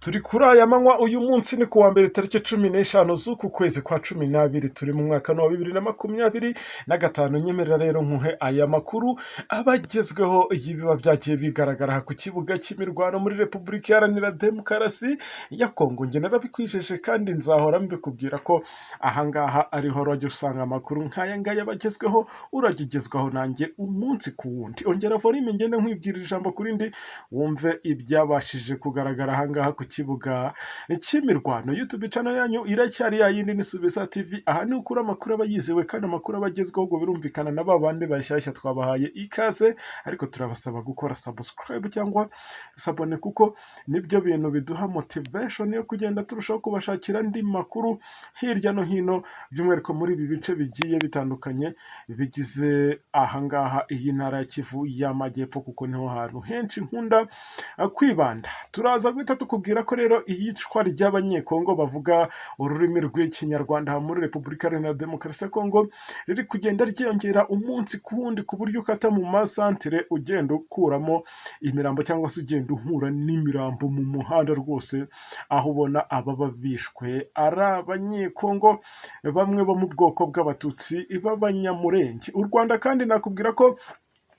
Turi kuri aya manywa, uyu munsi ni ku wa mbere, tariki 15 z'uku kwezi kwa 12, turi mu mwaka wa 2025. Nyemerera rero nkuhe aya makuru aba agezweho y'ibiba byagiye bigaragara ku kibuga cy'imirwano muri Repubulika Iharanira Demokarasi ya Kongo. Njye narabikwijeje kandi nzahora mbikubwira ko ahangaha ariho urajya usanga amakuru nk'aya ngaya aba agezweho, urajya ugezwaho nanjye umunsi ku wundi. Ongera volume, ngende nkwibwirira ijambo ku rindi, wumve ibyabashije kugaragara ahangaha ku kibuga cy'imirwano. YouTube channel yanyu iracyari ya yindi, ni Subiza TV. Aha ni ukuri amakuru aba yizewe kandi amakuru aba agezweho. Ubwo birumvikana na ba bandi bashyashya twabahaye ikaze, ariko turabasaba gukora subscribe cyangwa s'abonner, kuko nibyo bintu biduha motivation yo kugenda turushaho kubashakira andi makuru hirya no hino, by'umwihariko muri ibi bice bigiye bitandukanye bigize ahangaha iyi ntara ya Kivu y'Amajyepfo, kuko niho hantu henshi nkunda kwibanda. Turaza guhita tukubwira ko rero iyicwa ry'Abanyekongo bavuga ururimi rw'Ikinyarwanda muri Repubulika Iharanira Demokarasi ya Kongo riri kugenda ryiyongera umunsi ku wundi, ku buryo ukata mu masantire ugenda ukuramo imirambo cyangwa se ugenda uhura n'imirambo mu muhanda rwose, aho ubona ababa bishwe ari Abanyekongo bamwe bo mu bwoko bw'Abatutsi b'Abanyamurenge. U Rwanda kandi nakubwira ko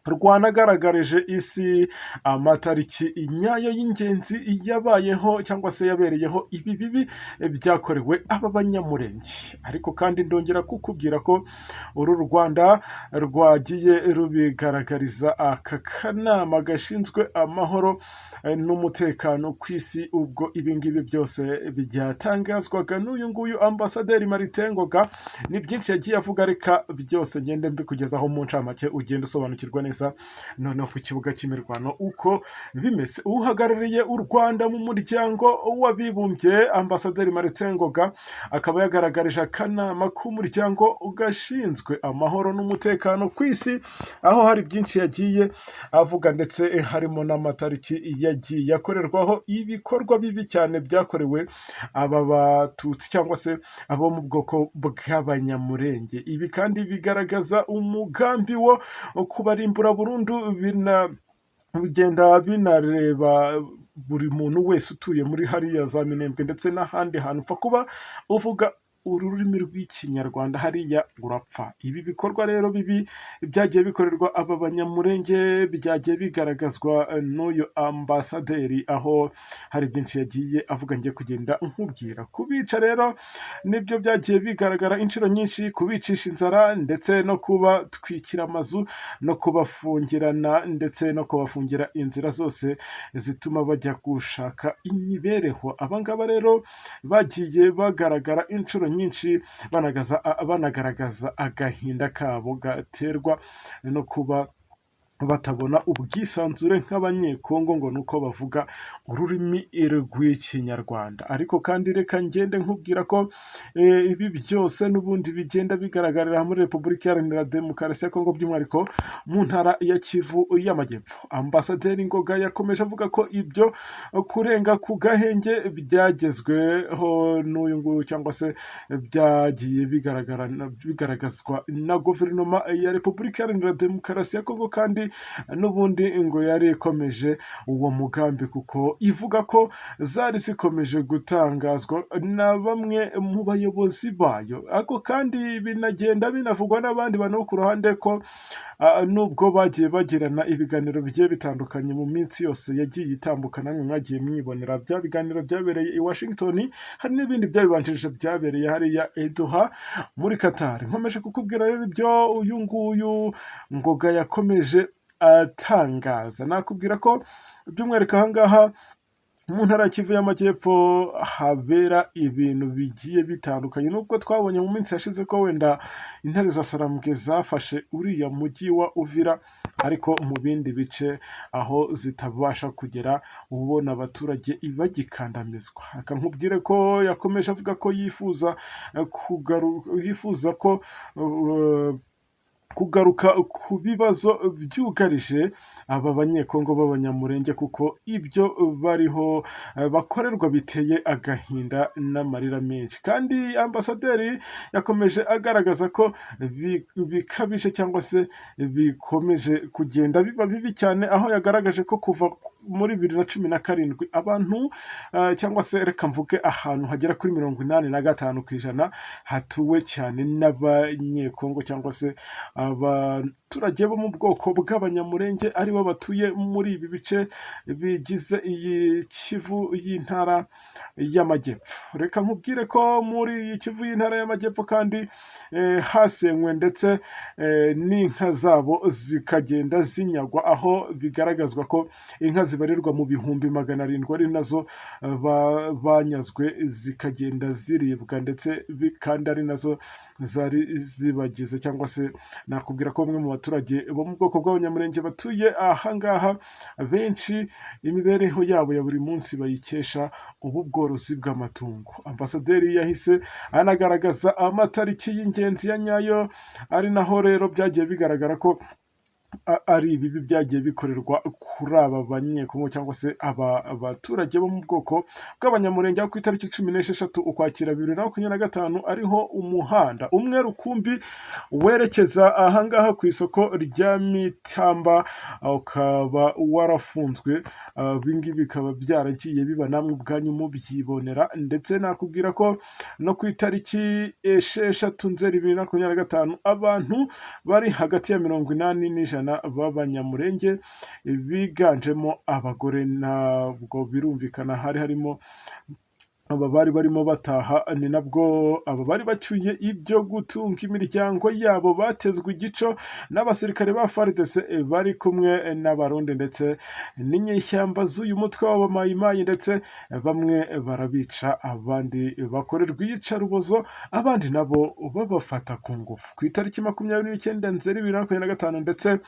rwanagaragarije isi amatariki nyayo y'ingenzi yabayeho cyangwa se yabereyeho ibi bibi byakorewe aba Banyamurenge. Ariko kandi ndongera kukubwira ko uru Rwanda rwagiye rubigaragariza aka kanama gashinzwe amahoro n'umutekano ku isi, ubwo ibi ngibi byose byatangazwaga n'uyu nguyu Ambasaderi Martin Ngoga. Ni byinshi yagiye avuga, reka byose ngende mbikugezaho mu ncamake, ugenda usobanukirwa neza noneho ku kibuga cy'imirwano uko bimeze. Uhagarariye u Rwanda mu Muryango w'Abibumbye, Ambasaderi Martin Ngoga, akaba yagaragarije akanama k'umuryango gashinzwe amahoro n'umutekano ku isi, aho hari byinshi yagiye avuga, ndetse harimo n'amatariki yagiye akorerwaho ibikorwa bibi cyane byakorewe aba Batutsi cyangwa se abo mu bwoko bw'Abanyamurenge. Ibi kandi bigaragaza umugambi wo kubarimbura burundu, bina bigenda binareba buri muntu wese utuye muri hariya za Minembwe ndetse n'ahandi hantu. Upfa kuba uvuga ururimi rw'Ikinyarwanda hariya urapfa. Ibi bikorwa rero bibi byagiye bikorerwa aba Banyamurenge byagiye bigaragazwa n'uyu ambasaderi, aho hari byinshi yagiye avuga ngiye kugenda nkubwira. Kubica rero nibyo byagiye bigaragara inshuro nyinshi, kubicisha inzara ndetse no kubatwikira amazu no kubafungirana ndetse no kubafungira inzira zose zituma bajya gushaka imibereho. Aba ngaba rero bagiye bagaragara inshuro nyinshi banagaragaza agahinda kabo gaterwa no kuba batabona ubwisanzure nk'Abanyekongo, ngo ni uko bavuga ururimi rw'Ikinyarwanda. Ariko kandi reka ngende nkubwira ko ibi byose n'ubundi bigenda bigaragarira muri Repubulika Iharanira Demokarasi ya Kongo, by'umwihariko mu ntara ya Kivu y'Amajyepfo. Ambasaderi Ngoga yakomeje avuga ko ibyo kurenga ku gahenge byagezweho n'uyu nguyu cyangwa se byagiye bigaragara bigaragazwa na guverinoma ya Repubulika Iharanira Demokarasi ya Kongo, kandi n'ubundi ngo yari ikomeje uwo mugambi, kuko ivuga ko zari zikomeje gutangazwa na bamwe mu bayobozi bayo. Ariko kandi binagenda binavugwa n'abandi bantu bo ku ruhande ko nubwo bagiye bagirana ibiganiro bigiye bitandukanye mu minsi yose yagiye itambuka, namwe mwagiye mwibonera bya biganiro byabereye i Washington, hari n'ibindi byabibanjirije byabereye hariya i Doha muri Qatar. Nkomeje kukubwira rero ibyo uyu nguyu Ngoga yakomeje atangaza. Nakubwira ko by'umwihariko aha ngaha mu ntara ya Kivu y'Amajyepfo habera ibintu bigiye bitandukanye, nubwo twabonye mu minsi yashize ko wenda intare za Sarambwe zafashe uriya mujyi wa Uvira, ariko mu bindi bice aho zitabasha kugera ubona abaturage bagikandamizwa. Reka nkubwire ko yakomeje avuga ko yifuza ko kugaruka ku bibazo byugarije aba Banyekongo b'Abanyamurenge, kuko ibyo bariho bakorerwa biteye agahinda n'amarira menshi. Kandi ambasaderi yakomeje agaragaza ko bikabije cyangwa se bikomeje kugenda biba bibi cyane, aho yagaragaje ko kuva muri 2017 abantu, cyangwa se reka mvuge ahantu hagera kuri 85% hatuwe cyane n'Abanyekongo cyangwa se abaturage bo mu bwoko bw'Abanyamurenge, aribo batuye muri ibi bice bigize iyi Kivu y'Intara y'Amajyepfo. Reka nkubwire ko muri iyi Kivu y'Intara y'Amajyepfo kandi hasenywe ndetse n'inka zabo zikagenda zinyagwa, aho bigaragazwa ko inka zibarirwa mu 700,000 ari nazo banyazwe, zikagenda ziribwa, ndetse kandi ari nazo zari zibagize. Cyangwa se nakubwira ko bamwe mu baturage bo mu bwoko bw'Abanyamurenge batuye aha ngaha benshi imibereho yabo ya buri munsi bayikesha ubu bworozi bw'amatungo. Ambasaderi yahise anagaragaza amatariki y'ingenzi ya nyayo, ari naho rero byagiye bigaragara ko ari ibibi byagiye bikorerwa kuri aba Banyekongo cyangwa se aba baturage bo mu bwoko bw'Abanyamurenge, aho ku itariki 16 Ukwakira 2025 ariho umuhanda umwe rukumbi werekeza ahangaha ku isoko rya Mitamba ukaba warafunzwe. Ibi ngibi bikaba byaragiye biba namwe ubwanyu mubyibonera. Ndetse nakubwira ko no ku itariki 6 Nzeri 2025 abantu bari hagati ya 80 n'100 b'Abanyamurenge biganjemo abagore, ntabwo birumvikana hari harimo aba bari barimo bataha, ni nabwo aba bari bacyuye ibyo gutunga imiryango yabo batezwe igico n'abasirikare ba FARDC bari kumwe n'Abarundi ndetse n'inyeshyamba z'uyu mutwe w'Abamayimayi, ndetse bamwe barabica, abandi bakorerwa iyicarubozo, abandi nabo babafata ku ngufu. Ku itariki 29 Nzeri 2025, ndetse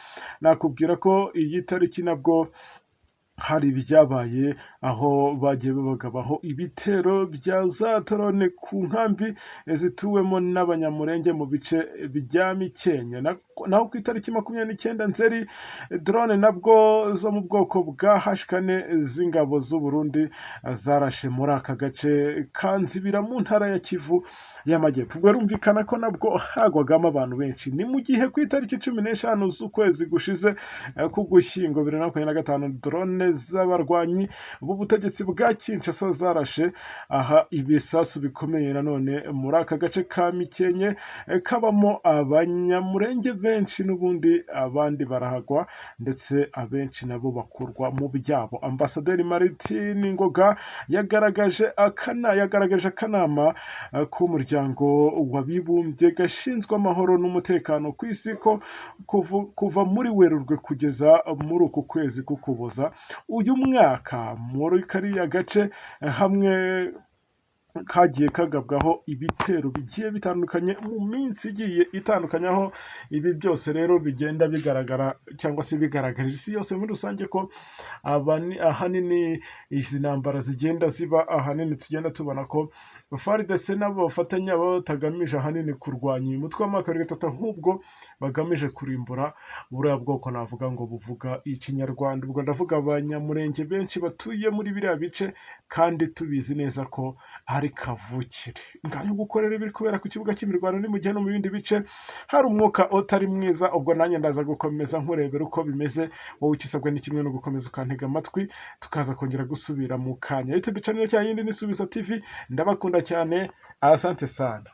nakubwira ko iyi tariki nabwo hari ibyabaye, aho bagiye babagabaho ibitero bya za drone ku nkambi zituwemo n'Abanyamurenge mu bice bya Mikenke. Naho ku itariki 29 Nzeri, drone nabwo zo mu bwoko bwa H4 z'ingabo z'u Burundi zarashe muri aka gace ka Nzibira mu Ntara ya Kivu y'Amajyepfo. Ubwo birumvikana ko nabwo hagwagamo abantu benshi. Ni mu gihe ku itariki 15 z'ukwezi gushize k'Ugushyingo 2025, drone z'abarwanyi b'ubutegetsi bwa Kinshasa zarashe aha ibisasu bikomeye nanone muri aka gace ka Mikenke kabamo Abanyamurenge benshi n'ubundi, abandi barahagwa ndetse abenshi nabo bakurwa mu byabo. Ambasaderi Martin Ngoga yagaragaje akanama k'Umuryango w'Abibumbye gashinzwe amahoro n'umutekano ku isi ko kuva muri Werurwe kugeza muri uku kwezi k'Ukuboza uyu mwaka, muri kariya gace hamwe kagiye kagabwaho ibitero bigiye bitandukanye mu minsi igiye itandukanye, aho ibi byose rero bigenda bigaragara cyangwa se bigaragarira isi yose muri rusange ko ahanini izi ntambara zigenda ziba, ahanini tugenda tubona ko FARDC nabo bafatanya batagamije ahanini kurwanya uyu mutwe wa 23, ahubwo bagamije kurimbura buriya bwoko navuga ngo buvuga Ikinyarwanda. Ubwo ndavuga Abanyamurenge benshi batuye muri biriya bice, kandi tubizi neza ko ari kavukire. Ngayo gukorera ibiri kubera ku kibuga cy'imirwano, ni mu gihe no mu bindi bice hari umwuka utari mwiza. Ubwo nanjye ndaza gukomeza nkurebera uko bimeze. Wowe icyo usabwa ni kimwe, no gukomeza ukantega amatwi, tukaza kongera gusubira mu kanya. YouTube channel cya yindi ni Subiza TV. Ndabakunda cyane, asante sana.